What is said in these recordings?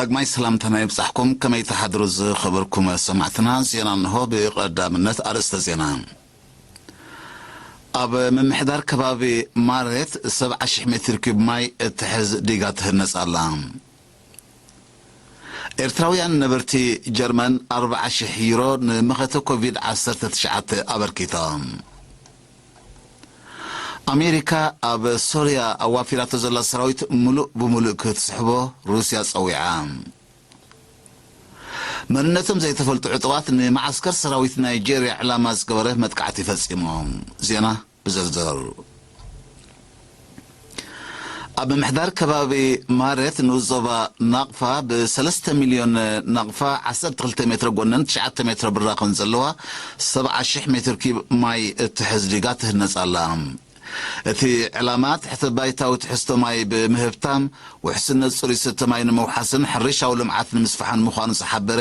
ዳግማይ ሰላምታና ይብጻሕኩም። ከመይ ትሓድሩ ዝኸበርኩም ሰማዕትና? ዜና እንሆ። ብቐዳምነት ኣርእስተ ዜና። ኣብ ምምሕዳር ከባቢ ማሬት ሰብዓ ሽሕ ሜትር ኪዩብ ማይ እትሕዝ ዲጋ ትህነጽ ኣላ። ኤርትራውያን ነበርቲ ጀርመን ኣርብዓ ሽሕ ዩሮ ንመኸተ ኮቪድ ዓሰርተ ትሽዓተ ኣበርኪቶም። ኣሜሪካ ኣብ ሶርያ ኣዋፊራቶ ዘላ ሰራዊት ምሉእ ብምሉእ ክትስሕቦ ሩስያ ጸዊዓ። መንነቶም ዘይተፈልጡ ዕጡቓት ንመዓስከር ሰራዊት ናይጄርያ ዕላማ ዝገበረ መጥቃዕቲ ፈጺሞም። ዜና ብዝርዝር። ኣብ ምምሕዳር ከባቢ ማሬት ንኡስ ዞባ ናቕፋ ብሰለስተ ሚልዮን ናቕፋ ዓሰርተ ክልተ ሜትሮ ጎነን ትሽዓተ ሜትሮ ብራኸን ዘለዋ ሰብዓ ሽሕ ሜትር ኪብ ማይ እትሕዝ ዲጋ ትህነጽ ኣላ። እቲ ዕላማ ትሕተ ባይታዊ ትሕዝቶ ማይ ብምህብታም ውሕስነት ጽሩይ ዝስተ ማይ ንምውሓስን ሕርሻዊ ልምዓት ንምስፋሕን ምዃኑ ዝሓበረ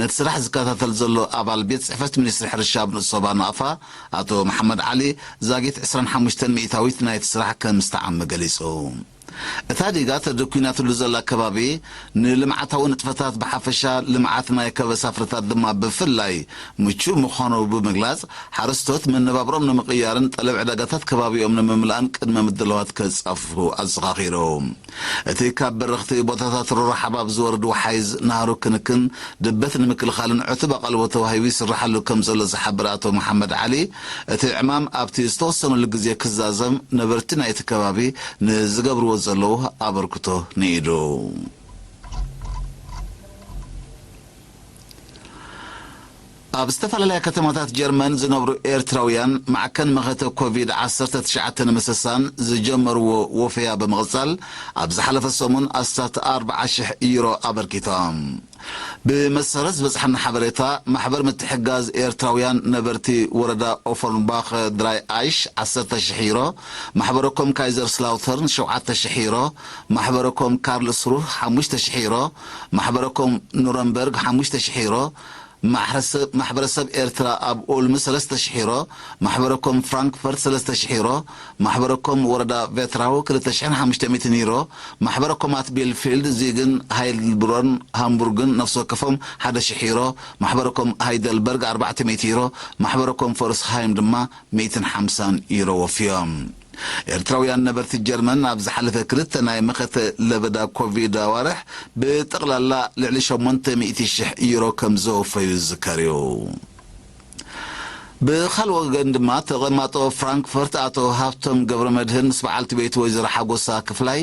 ነቲ ስራሕ ዝከታተል ዘሎ ኣባል ቤት ጽሕፈት ሚኒስትሪ ሕርሻ ኣብ ንኡስ ዞባ ናቕፋ ኣቶ መሓመድ ዓሊ ዛጊት ዕስራን ሓሙሽተን ሚእታዊት ናይቲ ስራሕ ከም ዝተዓመ ገሊጹ። እታ ዲጋ ተደኲናትሉ ዘላ ከባቢ ንልምዓታዊ ንጥፈታት ብሓፈሻ ልምዓት ናይ ከበሳ ፍረታት ድማ ብፍላይ ምቹእ ምዃኑ ብምግላጽ ሓረስቶት መነባብሮም ንምቕያርን ጠለብ ዕዳጋታት ከባቢኦም ንምምላእን ቅድመ ምድላዋት ከጻፍፉ ኣዘኻኺሩ። እቲ ካብ በረኽቲ ቦታታት ሮሮ ሓባብ ዝወርድ ወሓይዝ ናህሩ ክንክን ድበት ንምክልኻልን ዕቱብ ኣቓልቦ ተዋሂቡ ይስርሓሉ ከም ዘሎ ዝሓበረ ኣቶ መሓመድ ዓሊ፣ እቲ ዕማም ኣብቲ ዝተወሰነሉ ግዜ ክዛዘም ነበርቲ ናይቲ ከባቢ ንዝገብርዎ ዘለዉ ኣበርክቶ ንኢዱ። ኣብ ዝተፈላለያ ከተማታት ጀርመን ዝነብሩ ኤርትራውያን ማዕከን መኸተ ኮቪድ ዓሰርተ ትሽዓተ ንምስሳን ዝጀመርዎ ወፈያ ብምቕጻል፣ ኣብ ዝሓለፈ ሰሙን ኣስታት ኣርብዓ ሽሕ ዩሮ ኣበርኪቶም። ብመሰረት ዝበጽሓና ሓበሬታ፣ ማሕበር ምትሕጋዝ ኤርትራውያን ነበርቲ ወረዳ ኦፈርንባኽ ድራይ ኣይሽ ዓሰርተ ሽሕ ዩሮ፣ ማሕበረኮም ካይዘር ስላውተርን ሸውዓተ ሽሕ ዩሮ፣ ማሕበረኮም ካርልስሩህ ሓሙሽተ ሽሕ ዩሮ፣ ማሕበረኮም ኑረምበርግ ሓሙሽተ ሽሕ ዩሮ፣ ማሕረሰብ-፣ ማሕበረሰብ ኤርትራ ኣብ ኡልም ሰለስተ ሽሕ ዩሮ፣ ማሕበረኮም ፍራንክፈርት ሰለስተ ሽሕ ዩሮ፣ ማሕበረኮም ወረዳ ቬትራው ክልተ ሽሕን ሓሙሽተ ሚእትን ዩሮ፣ ማሕበረኮማት ቢልፊልድ፣ ዚግን ሃይልብሮን ሃምቡርግን ነፍሲ ወከፎም ሓደ ሽሕ ዩሮ፣ ማሕበረኮም ሃይደልበርግ ኣርባዕተ ሚእቲ ዩሮ፣ ማሕበረኮም ፎርስሃይም ድማ ሚእትን ሓምሳን ዩሮ ወፍዮም። ኤርትራውያን ነበርቲ ጀርመን ኣብ ዝሓለፈ ክልተ ናይ መኸተ ለበዳ ኮቪድ ኣዋርሕ ብጠቕላላ ልዕሊ ሸሞንተ ሚእቲ ሽሕ ዩሮ ከም ዘወፈዩ ዝዝከር እዩ። ብኻልእ ወገን ድማ ተቐማጦ ፍራንክፈርት ኣቶ ሃብቶም ገብረ መድህን ምስ በዓልቲ ቤቱ ወይዘሮ ሓጎሳ ክፍላይ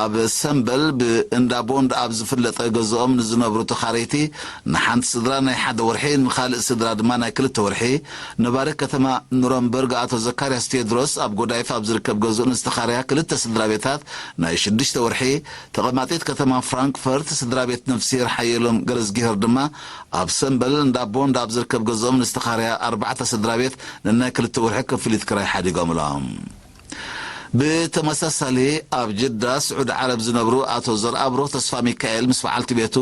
ኣብ ሰምበል ብእንዳ ቦንድ ኣብ ዝፍለጠ ገዝኦም ንዝነብሩ ተኻረይቲ ንሓንቲ ስድራ ናይ ሓደ ወርሒ፣ ንኻልእ ስድራ ድማ ናይ ክልተ ወርሒ፣ ነባሪ ከተማ ኑረምበርግ ኣቶ ዘካርያስ ቴድሮስ ኣብ ጎዳይፍ ኣብ ዝርከብ ገዝኡ ንዝተኻረያ ክልተ ስድራ ቤታት ናይ ሽዱሽተ ወርሒ፣ ተቐማጢት ከተማ ፍራንክፈርት ስድራ ቤት ነፍሲሄር ሓየሎም ገረዝጊሄር ድማ ኣብ ሰምበል እንዳ ቦንድ ኣብ ዝርከብ ገዝኦም ንዝተኻረያ ኣርባዕተ ስድራ ቤት ንናይ ክልተ ወርሒ ክፍሊት ክራይ ሓዲጎምሎም። ብተመሳሳሊ ኣብ ጅዳ ስዑዲ ዓረብ ዝነብሩ ኣቶ ዘርኣብሩኽ ተስፋ ሚካኤል ምስ በዓልቲ ቤቱ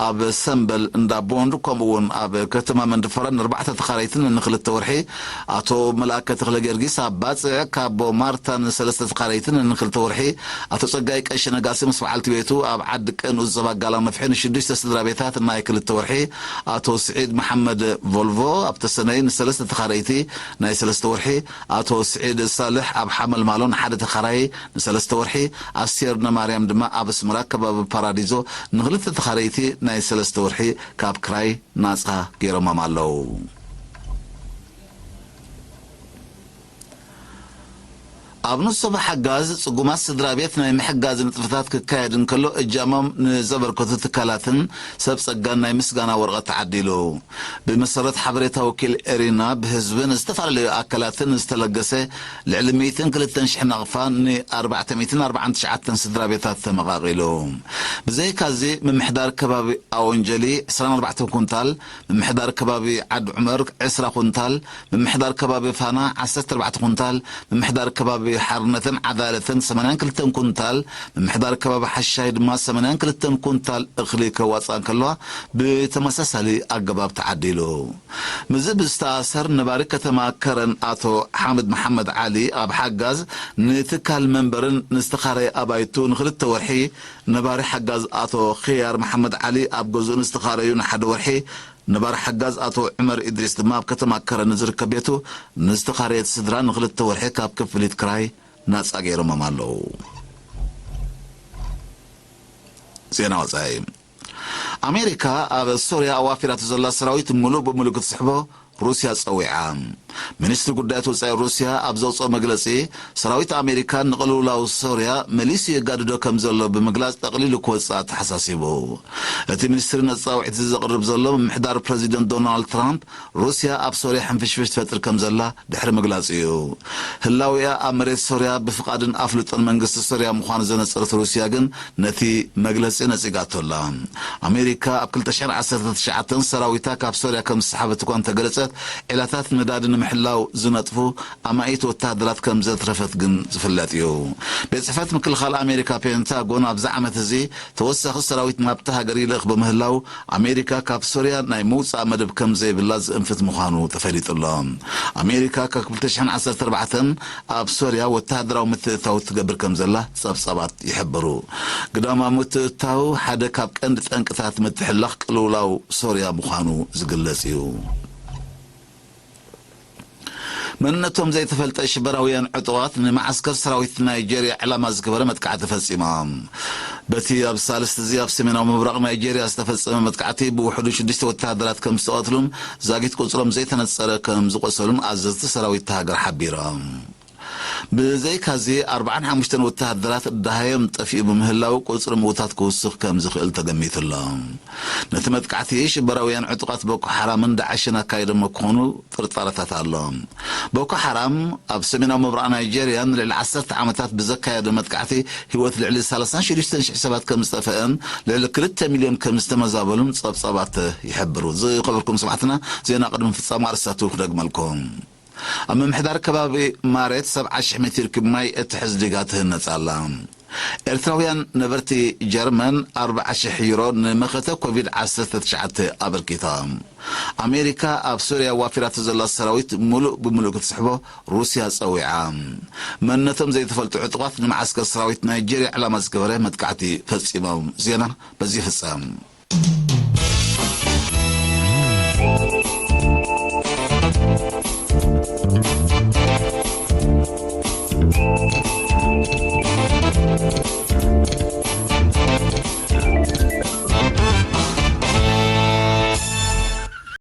ኣብ ሰምበል እንዳ ቦንድ ከምኡ እውን ኣብ ከተማ መንድፈራ ንኣርባዕተ ተኻረይትን ንክልተ ወርሒ፣ ኣቶ መልኣከ ተኽለ ጊዮርጊስ ኣብ ባጽዕ ካቦ ማርታ ንሰለስተ ተኻረይትን ንክልተ ወርሒ፣ ኣቶ ጸጋይ ቀሺ ነጋሲ ምስ በዓልቲ ቤቱ ኣብ ዓዲ ቅን ኡዝ ዞባ ጋላ መፍሒ ንሽዱሽተ ስድራ ቤታት ናይ ክልተ ወርሒ፣ ኣቶ ስዒድ መሓመድ ቮልቮ ኣብ ተሰነይ ንሰለስተ ተኻረይቲ ናይ ሰለስተ ወርሒ፣ ኣቶ ስዒድ ሳልሕ ኣብ ሓመልማሎ ንሓደ ተኻራይ ንሰለስተ ወርሒ፣ ኣስቴር ነማርያም ድማ ኣብ ኣስመራ ከባቢ ፓራዲዞ ንኽልተ ተኻረይቲ ናይ ሰለስተ ወርሒ ካብ ክራይ ናጻ ገይሮሞም ኣለዉ። ኣብ ንኡስ ዞባ ሓጋዝ ጽጉማት ስድራ ቤት ናይ ምሕጋዝ ንጥፈታት ክካየድ እንከሎ እጃሞም ንዘበርከቱ ትካላትን ሰብ ጸጋን ናይ ምስጋና ወረቐት ተዓዲሉ። ብመሰረት ሓበሬታ ወኪል ኤሪና፣ ብህዝብን ዝተፈላለዩ ኣካላትን ዝተለገሰ ልዕሊ ሚእትን ክልተን ሽሕ ናቕፋ ንኣርባዕተ ሚእትን ኣርባዓን ትሽዓተን ስድራ ቤታት ተመቓቒሉ። ብዘይካዚ፣ ምምሕዳር ከባቢ ኣወንጀሊ ዕስራን ኣርባዕተን ኩንታል፣ ምምሕዳር ከባቢ ዓዲ ዑመር ዕስራ ኩንታል፣ ምምሕዳር ከባቢ ፋና ዓሰርተ ኣርባዕተ ኩንታል፣ ምምሕዳር ከባቢ ሓርነትን ዓዳለትን ሰማንያን ክልተን ኩንታል፣ ምምሕዳር ከባቢ ሓሻይ ድማ ሰማንያን ክልተን ኩንታል እኽሊ ከዋፅኣ እንከለዋ፣ ብተመሳሳሊ ኣገባብ ተዓዲሉ። ምስዚ ብዝተኣሰር ነባሪ ከተማ ከረን ኣቶ ሓምድ መሓመድ ዓሊ ኣብ ሓጋዝ ንትካል መንበርን ንዝተኻረየ ኣባይቱ ንኽልተ ወርሒ፣ ነባሪ ሓጋዝ ኣቶ ኽያር መሓመድ ዓሊ ኣብ ገዝኡ ንዝተኻረዩ ንሓደ ወርሒ፣ ነባሪ ሓጋዝ ኣቶ ዑመር ኢድሪስ ድማ ኣብ ከተማ ከረን ንዝርከብ ቤቱ ንዝተኻረየት ስድራ ንኽልተ ወርሒ ካብ ክፍሊት ክራይ ናጻ ገይሮሞም ኣለዉ። ዜና ወጻኢ። ኣሜሪካ ኣብ ሶርያ ኣዋፊራቶ ዘላ ሰራዊት ምሉእ ብምሉእ ክትስሕቦ ሩስያ ጸዊዓ። ሚኒስትሪ ጉዳያት ወጻኢ ሩስያ ኣብ ዘውጽኦ መግለጺ፣ ሰራዊት ኣሜሪካ ንቕልውላው ሶርያ መሊሱ የጋድዶ ከም ዘሎ ብምግላጽ፣ ጠቕሊሉ ክወጽእ ኣተሓሳሲቡ። እቲ ሚኒስትሪ ነቲ ጻውዒት እዚ ዘቕርብ ዘሎ፣ ምምሕዳር ፕረዚደንት ዶናልድ ትራምፕ ሩስያ ኣብ ሶርያ ሕንፍሽፍሽ ትፈጥር ከም ዘላ ድሕሪ ምግላጽ እዩ። ህላዊኣ ኣብ መሬት ሶርያ ብፍቓድን ኣፍልጦን መንግስቲ ሶርያ ምዃኑ ዘነጸረት ሩስያ ግን ነቲ መግለጺ ነጺጋቶ ኣላ። ኣሜሪካ ኣብ ክልተ ሽሕን ዓሰርተ ትሽዓተን ሰራዊታ ካብ ሶርያ ከም ዝሰሓበት እኳ እንተገለጸት፣ ዒላታት ነዳዲ ንምሕላው ዝነጥፉ ኣማኢት ወተሃደራት ከም ዘትረፈት ግን ዝፍለጥ እዩ። ቤት ጽሕፈት ምክልኻል ኣሜሪካ ፔንታጎን ኣብዚ ዓመት እዚ ተወሳኺ ሰራዊት ናብታ ሃገር ይልእኽ ብምህላው፣ ኣሜሪካ ካብ ሶርያ ናይ ምውጻእ መደብ ከም ዘይብላ ዝእንፍት ምዃኑ ተፈሊጡ ኣሎ። ኣሜሪካ ካብ ክልተ ሽሕን ዓሰርተ ኣርባዕተን ኣብ ሶርያ ወተሃደራዊ ምትእትታው ትገብር ከም ዘላ ጸብጻባት ይሕብሩ። ግዳማዊ ምትእትታው ሓደ ካብ ቀንዲ ጠንቅታት ምትሕልላኽ ቅልውላው ሶርያ ምዃኑ ዝግለጽ እዩ። መንነቶም ዘይተፈልጠ ሽበራውያን ዕጡቓት ንመዓስከር ሰራዊት ናይጄርያ ዕላማ ዝገበረ መጥቃዕቲ ፈጺሞም። በቲ ኣብ ሳልስቲ እዚ ኣብ ሰሜናዊ ምብራቕ ናይጄርያ ዝተፈጸመ መጥቃዕቲ ብውሕዱ ሽዱሽተ ወተሃደራት ከም ዝተቐትሉን ዛጊት ቁጽሮም ዘይተነጸረ ከም ዝቖሰሉን ኣዘዝቲ ሰራዊት እታ ሃገር ሓቢሮም። ብዘይካዚ ኣርባዓን ሓሙሽተን ወተሃደራት ደሃዮም ጠፊኡ ብምህላው ቁጽሪ ምዉታት ክውስኽ ከም ዝኽእል ተገሚቱ ኣሎ። ነቲ መጥቃዕቲ ሽበራውያን ዕጡቓት ቦኮ ሓራምን ዳዕሽን ኣካይዶሞ ክኾኑ ጥርጣረታት ኣሎ። ቦኮ ሓራም ኣብ ሰሜናዊ ምብራቕ ናይጄርያ ንልዕሊ ዓሰርተ ዓመታት ብዘካየዶ መጥቃዕቲ ህይወት ልዕሊ ሰላሳን ሽዱሽተን ሽሕ ሰባት ከም ዝጠፍአን ልዕሊ ክልተ ሚልዮን ከም ዝተመዛበሉን ጸብጻባት ይሕብሩ። ዝኸበርኩም ሰማዕትና፣ ዜና ቅድሚ ፍጻሙ ኣርእስታቱ ክደግመልኩም። ኣብ ምምሕዳር ከባቢ ማሬት ሰብዓ ሽሕ ሜትር ኪዩብ ማይ እትሕዝ ዲጋ ትህነጽ ኣላ። ኤርትራውያን ነበርቲ ጀርመን ኣርብዓ ሽሕ ዩሮ ንመኸተ ኮቪድ ዓሰርተ ትሽዓተ ኣበርኪቶም። ኣሜሪካ ኣብ ሶርያ ዋፊራቶ ዘላ ሰራዊት ሙሉእ ብሙሉእ ክትስሕቦ ሩስያ ጸዊዓ። መንነቶም ዘይተፈልጡ ዕጡቓት ንመዓስከር ሰራዊት ናይጄርያ ዕላማ ዝገበረ መጥቃዕቲ ፈጺሞም። ዜና በዚ ይፍጸም።